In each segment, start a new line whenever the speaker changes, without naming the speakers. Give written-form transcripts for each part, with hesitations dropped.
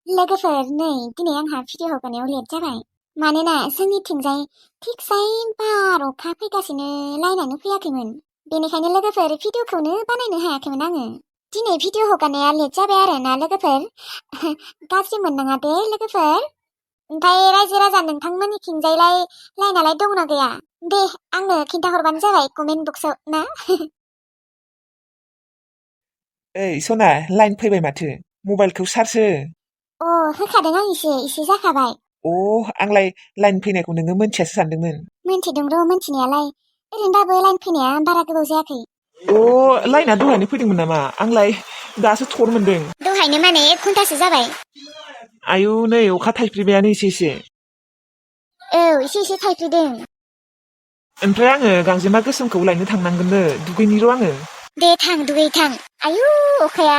लोगोफोर नै दिनै आंहा भिडिअ हगारनायाव लेट जाबाय मानोना जोंनिथिंजाय थिगसाय बार अखा फैगासिनो लाइनानो फैयाखैमोन बेनिखायनो लोगोफोर भिडिअखौनो बानायनो हायाखैमोन आङो दिनै भिडिअ हगारनाया लेट जाबाय आरोना लोगोफोर गाज्रि मोननाङा दे लोगोफोर ओमफ्राय रायजो राजा नोंथांमोननिथिंजायलाय लाइनालाय दंना गैया दे आंनो खिन्थाहरबानो जाबाय कमेन्ट बक्सआव ना
ओइ सना लाइन फैबाय माथो मबाइलखौ चार्ज हो
अ होखादों आं एसे जाखाबाय
आंलाय लाइन फैनायखौ नोङो मोनथियासो सानदोंमोन
मोनथिदों र' मोनथिनायालाय ओरैनोबाबो लाइन फैनाया बारा गोबाव जायाखै
लाइना दहायनो फैदोंमोन नामा आंलाय दासो थर मोनदों
दहायनो माने 1 घन्टासो जाबाय
आयु नै अखा थाइफ्रिबायानो एसे
औ एसे थाइफ्रिदों
ओमफ्राय आङो गांजेमा गोसोमखौ लायनो थांनांगोननो दुगैनि र' आङो
दे थां दुगै थां आयु अखाया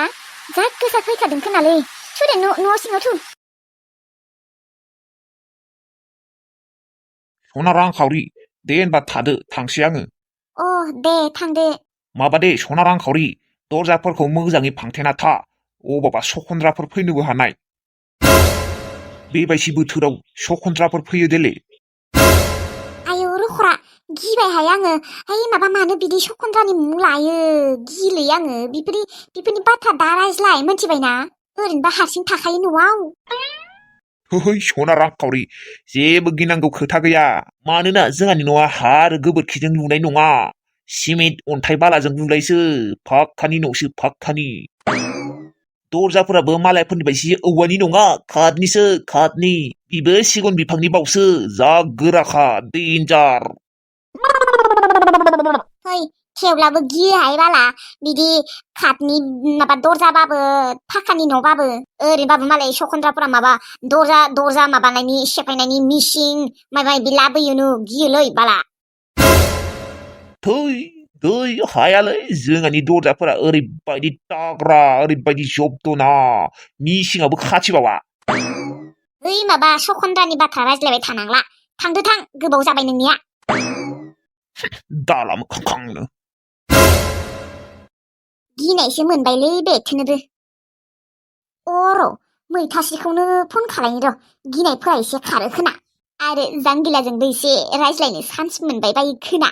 जा गोसा फैखादों खोनालै थु दे न' सिङाव थु
सना रांखावरि दे होनबा थादो थांसै आङो
अ दे थांदो
माबा दे सना रांखावरि दरजाफोरखौ मोजाङै फांथेना था अबावबा सखन्द्राफोर फैनोबो हानाय बेबायदि बोथोराव सखन्द्राफोर फैयो देले
आयु रखरा गिबायहाय आङो माबा मानो बिदि सखन्द्रानि मुं लायो गिलै आङो बेफोरनि बाथ्रा दा रायज्लाय मोनथिबायना ओरैनोबा हारसिं थाखायो न'आव
है सना रांखावरि जेबो गिनांगौ खोथा गैया मानोना जोंहानि न'आ हा आरो गोबोरखिजों लुनाय नङा सिमेन्ट अन्थाइ बालाजों लुनायसो फाक्कानि न'सो फाक्कानि दरजाफोराबो मालायफोरनि बायदि औवानि नङा काटनि बेबो सिगुन बिफांनि बावसो जा गोराखा डेन्जार
थेवब्लाबो गियोहाय बाला बिदि काटनि माबा दरजाबाबो फाखानि न'बाबो ओरैबाबो मालाय सखन्द्राफोरा माबा दरजा माबानायनि सेफायनायनि मिसिं माबा माबि लाबोयोनो गियोलै बाला
दै हायालै जोंहानि दरजाफोरा ओरैबायदि ताग्रा ओरैबायदि जब्दना मिसिंआबो खाथिबावा
माबा सखन्द्रानि बाथ्रा रायज्लायबाय थानांला थांदो थां गोबाव जाबाय नोंनिया
दाला मोखांनो
गिनायसो मोनबायलै बेथोनोबो र' मैथास्रिखौनो फन खालायनि र' गिनायफोरा एसे खारो खोना आरो जांगिलाजोंबो एसे रायज्लायनो चान्स मोनबाय बायो खोना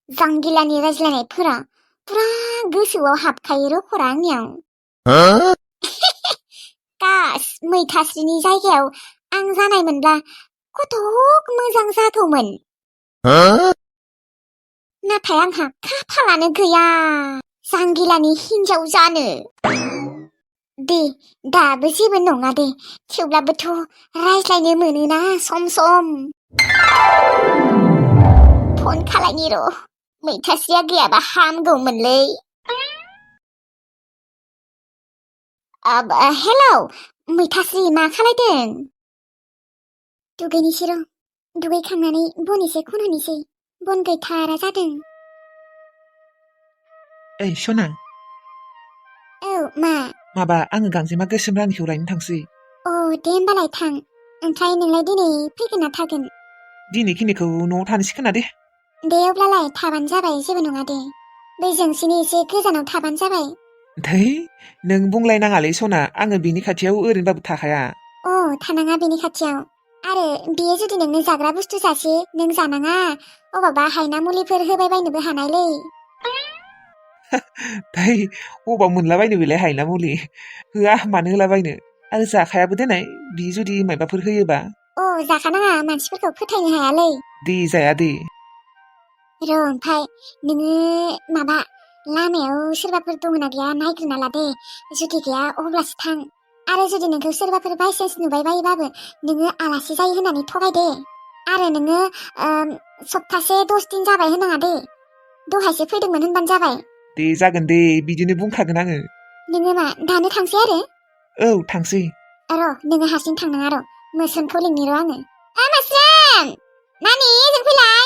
जांगिलानि रायज्लायनायफोरा पुरा गोसोआव हाबखायो र' खरा आंनियाव कास मैथास्रिनि जायगायाव आं जानायमोनब्ला कत' मोजां जागौमोन नाथाय आंहा खाफालानो गैया जांगिलानि हिन्जाव जानो दे दाबो जेबो नङा दे थेवब्लाबोथ' रायज्लायनो मोनोना सम फन खालायनि र' मैथास्रिया गैयाबा हामगौमोनलै हेलौ मैथास्रि मा खालायदों दुगैनोसै र' दुगैखांनानै बन एसे खनहैनोसै बन गैथारा जादों
ओइ सना
औ मा
माबा आङो गांजेमा गोसोम रानिखौ लायनो थांसै
दे होमबालाय थां ओमफ्राय नोंलाय दिनै फैगोन ना थागोन
दिनैखिनिखौ न'आव थानोसै खोना दे
अब्लालाय थाबानो जाबाय जेबो नङा दे बै जोंसिनि एसे गोजानाव थाबानो जाबाय
धै नों बुंलायनाङालै सना आङो बिनि खाथियाव ओरैनोबाबो थाखाया
थानाङा बेनि खाथियाव आरो बेयो जुदि नोंनो जाग्रा बुस्थु जासे नों जानाङा अबावबा हायना मुलिफोर होबाय बायनोबो हानायलै
धै अबाव मोनलाबायनो बेलाय हायना मुलि होआ मानो होलाबायनो आरो जाखायाबो देनाय बि जुदि मायबाफोर होयोबा
जाखानाङा मानसिफोरखौ फोथायनो हायालै
दे जाया दे
र' ओमफ्राय नोङो माबा लामायाव सोरबाफोर दङ ना गैया नायग्रोना ला दे जुदि गैया अब्लासो थां आरो जुदि नोंखौ सोरबाफोर बायसान्स नुबाय बायोबाबो नोङो आलासि जायो होननानै थगाय दे आरो नोङो सप्तासे 10 दिन जाबाय होनाङा दे दहायसो फैदोंमोन होनबानो जाबाय
दे जागोन दे बिदिनो बुंखागोन आङो
नोङो मा दानो थांसै आरो
औ थांसै
र' नोङो हारसिं थांनाङा र' मोस्रोमखौ लिंनि र' आङो मोस्रोम नानि जों फैलाय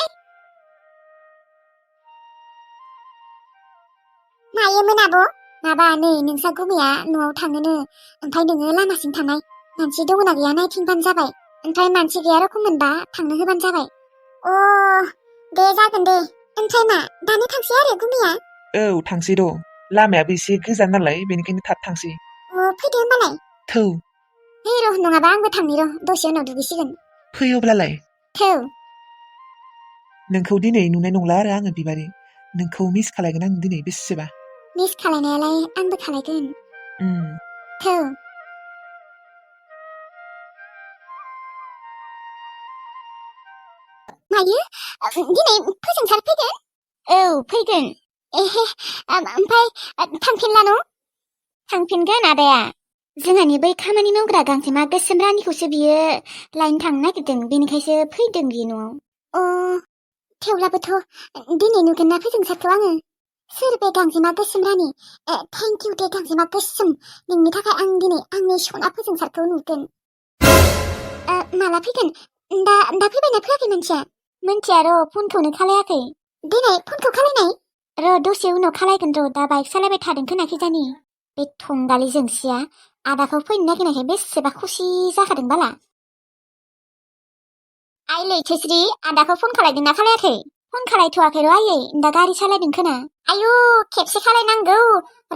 मायोमोन आब' माबा नै नोंसा गुमैया न'आव थाङोनो ओमफ्राय नोङो लामासिम थानाय मानसि दङना गैया नायथिंबानो जाबाय ओमफ्राय मानसि गैया रखम मोनबा थांनो होबानो जाबाय दे जागोन दे ओमफ्राय मा दानो थांसै आरो गुमैया
औ थांसै र' लामायाबो एसे गोजान नालाय बेनिखायनो थाब थांसै
फैदो होमबालाय
थौ
है र' नङाबा आंबो थांनि र' दसे उनाव दुगैसिगोन
फै अब्लालाय
थौ
नोंखौ दिनै नुनाय नंला आरो आङो बिबारि नोंखौ मिस खालायगोन आं दिनै बेसेबा
मिस खालायनायालाय आंबो खालायगोन थौ मायो दिनै फोजोंसार फैगोन औ फैगोन एहे ओमफ्राय थांफिनला न' थांफिनगोन आदाया जोंहानि बै खामानि मावग्रा गांजेमा गोसोम रानिखौसो बियो लायनो थांनो नागिरदों बेनिखायसो फैदों बियो न'आव थेवब्लाबोथ' दिनै नुगोन ना फोजोंसारखौ आङो सोर बे गांजेमा गोसोम रानि थेंक इउ दे गांजेमा गोसोम नोंनि थाखाय आं दिनै आंनि सना फोजोंसारखौ नुगोन माला फैगोन दा फैबायना फैयाखै मानसिया मिन्थिया र' फनखौनो खालायाखै दिनै फनखौ खालायनाय र' दसे उनाव खालायगोन र' दा बाइक सालायबाय थादों खोनाखै जानि बे थंगालि जोंसिया आदाखौ फैनो नागिरनायखाय बेसेबा खुसि जाखादों बाला आइ लैथोस्रि आदाखौ फन खालायदों ना खालायाखै फन खालायथ'वाखै र' आयै दा गारि सालायदों खोना आयु खेबसे खालायनांगौ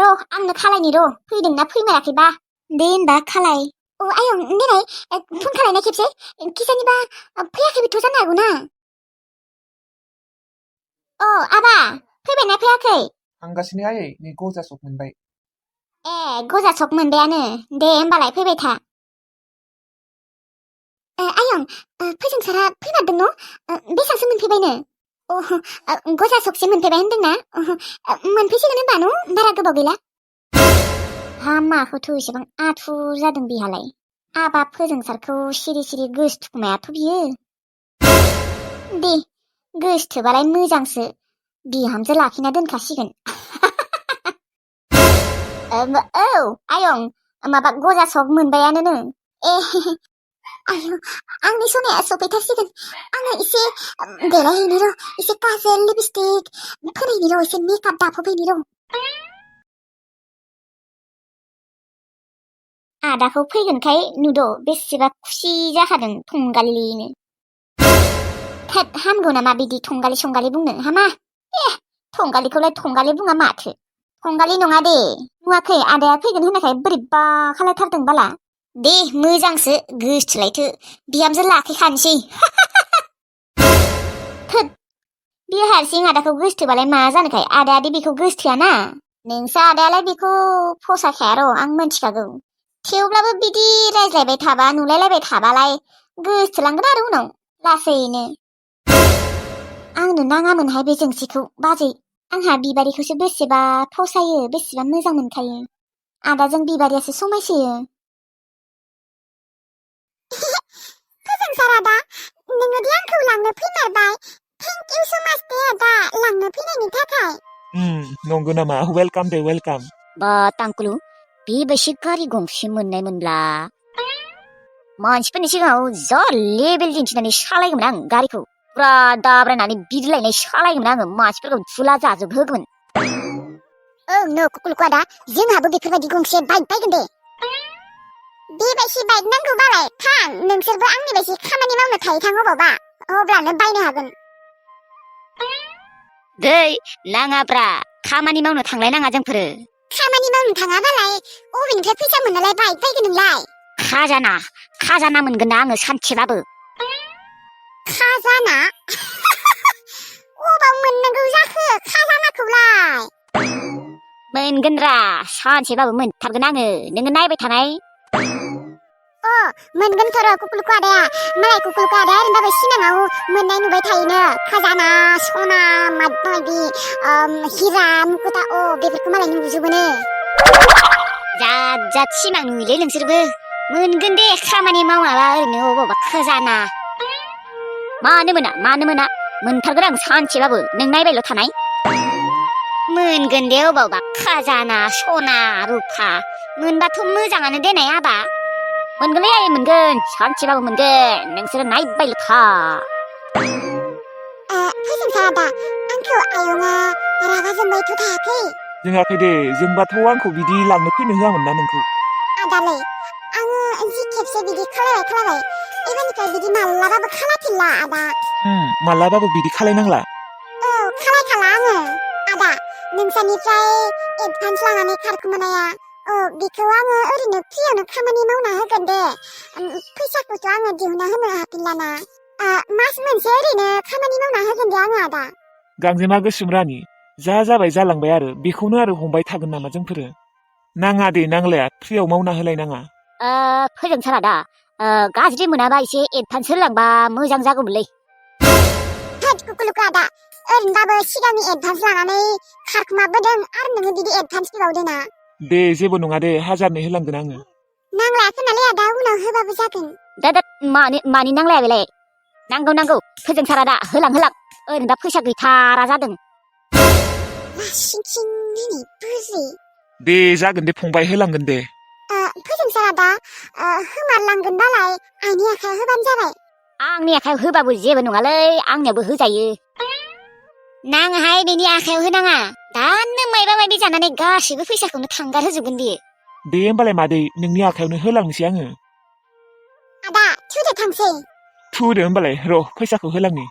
र' आंनो खालायनि र' फैदोंना फैमाराखैबा दे होनबा खालाय आयं देनाय फन खालायनाय खेबसे किजानिबा फैयाखैबोथ' जानो हागौ ना आबा फैबायना फैयाखै
थांगासिनो आयै नै गजा सक मोनबाय
गजा सक मोनबायानो दे होमबालाय फैबाय था आयं फोजोंसारा फैमारदों न' बेसांसो मोनफैबायनो गजा सकसे मोनफैबाय होनदोंना मोनफैसिगोन होनबा न' बारा गोबाव गैला हामाखौथ' एसेबां आथुर जादों बिहालाय आबा फोजोंसारखौ सिरि सिरि गोसोथुमायाथ' बियो दे गोसोथोबालाय मोजांसो बिहामजो लाखिना दोनखासिगोन आयं माबा गजा सक मोनबायानो आयु आंनि सनाया सफैथारसिगोन आङो एसे देलायहैनि र' एसे काजल लिपस्टिक फोनहैनि र' एसे मेकआप दाफबहैनि र' आदाखौ फैगोनखाय नुद' बेसेबा खुसि जाखादों थंगालिनो थोद हामगौ नामा बिदि थंगालि संगालि बुंनो हामा थंगालिखौलाय थंगालि बुङा माथो थंगालि नङा दे नुवाखै आदाया फैगोन होननायखाय बोरैबा खालायथारदों बाला दे मोजांसो गोसोथोलायथो बिहामजो लाखिखानोसै थोद बियो हारसिं आदाखौ गोसोथोबालाय मा जानोखाय आदायादि बेखौ गोसोथोआना नोंसो आदायालाय बेखौ फसायखाया र' आं मिन्थिखागौ थेवब्लाबो बिदि रायज्लायबाय थाबा नुलायलायबाय थाबालाय गोसोथोलांगोन आरो उनाव लासैनो आंनो नाङामोनहाय बे जोंसिखौ बाजै आंहा बिबारिखौसो बेसेबा फसायो बेसेबा मोजां मोनखायो आदाजों बिबारियासो समायसोयो फोजोंसार आदा नोङो दि आंखौ लांनो फैमारबाय थेंक इउ सो माच दे आदा लांनो फैनायनि थाखाय
नंगौ नामा वेलकाम दे वेलकाम
बा तांकुलु बेबायदि गारि गंसे मोननाय मोनब्ला मानसिफोरनि सिगाङाव जा लेबेल दिन्थिनानै सालायगौमोन आं गारिखौ फुरा दाब्रायनानै बिरलायनाय सालायगौमोन आङो मानसिफोरखौ धुला जाजोबहोगौमोन
नो कुकुलुकु आदा जोंहाबो बेफोरबायदि गंसे बाइक बायगोन दे बेबायदि बाइक नांगौ बालाय थां नोंसोरबो आंनि बायदि खामानि मावनो थायो थां अबावबा अब्लानो बायनो हागोन
दै नाङाब्रा खामानि मावनो थांलायनाङा जोंफोरो
खामानि मावनो थाङाबालाय अबेनिफ्राय फैसा मोननालाय बाइक बायगोन नोंलाय
खाजाना मोनगोन ना आङो सानसेबाबो
खाजाना अबाव मोननांगौ जाखो खाजानाखौलाय
मोनगोनरा सानसेबाबो मोनथारगोन आङो नोङो नायबाय थानाय
मोनगोनथ' र' कुकुलुकु आदाया मालाय कुकुलुकु आदाया ओरैनोबाबो सिमाङाव मोननाय नुबाय थायोनो खाजाना सना माबा माबि हिरा मुकुता बेफोरखौ मालाय नुजोबोनो
जात सिमां नुयोलै नोंसोरबो मोनगोन दे खामानि मावाबा ओरैनो अबावबा खजाना मानो मोना मोनथारगोन आं सानसेबाबो नों नायबायल' थानाय मोनगोन दे अबावबा खजाना सना रुफा मोनबाथ' मोजाङानो देनाय आबा मोनगोनलै आयै मोनगोन सानसेबाबो मोनगोन नोंसोरो नायबायल' था
फोजोंसार आदा आंखौ आयंआ रागा जोंबायथ' थायाखै
जोङाखै दे जोंबाथ' आंखौ बिदि लांनो फैनो होआमोन ना नोंखौ
आदालै आङो जि खेबसे बिदि खालायबाय एबारनिफ्राय बिदि मालाबाबो खालायफिनला आदा
मालाबाबो बिदि खालायनांला
खालायखाला आङो आदा नोंसानिफ्राय एडभान्स लानानै खारखोमानाया बेखौ आङो ओरैनो फ्रियावनो खामानि मावना होगोन दे फैसाखौथ' आङो दिहुनना होनो हाफिनलाना मास मोनसे ओरैनो खामानि मावना होगोन दे आङो आदा
गांजेमा गोसोम रानि जा जाबाय जालांबाय आरो बेखौनो आरो हमबाय थागोन नामा जोंफोरो नाङा दे नांलाया फ्रियाव मावना होलायनाङा
फोजोंसार आदा गाज्रि मोनाबा एसे एडभान्स होलांबा मोजां जागौमोनलै
होद कुकुलुकु आदा ओरैनोबाबो सिगांनि एडभान्स लानानै खारखुमाबोदों आरो नोङो बिदि एडभान्स बिबावदों ना
दे जेबो नङा दे 1000 होलांगोन आङो
नांलाया खोनालै आदा उनाव होबाबो जागोन
दा मानि नांलाया बेलाय नांगौ फोजोंसार आदा होलां ओरैनोबा फैसा गैथारा जादों
लासिंसिं दिनै बुजि
दे जागोन दे फंबाय होलांगोन दे
फोजोंसार आदा होमारलांगोनबालाय आइनि आखायाव होबानो जाबाय
आंनि आखायाव होबाबो जेबो नङालै आंनियावबो होजायो नाङाहाय बेनि आखायाव होनाङा दानो मायबा मायबि जानानै गासैबो फैसाखौनो थांगार होजोबगोन बियो
दे होमबालाय मादै नोंनि आखायावनो होलांनोसै आङो
आदा थुदो थांसै
थुदो होमबालाय र' फैसाखौ होलांनि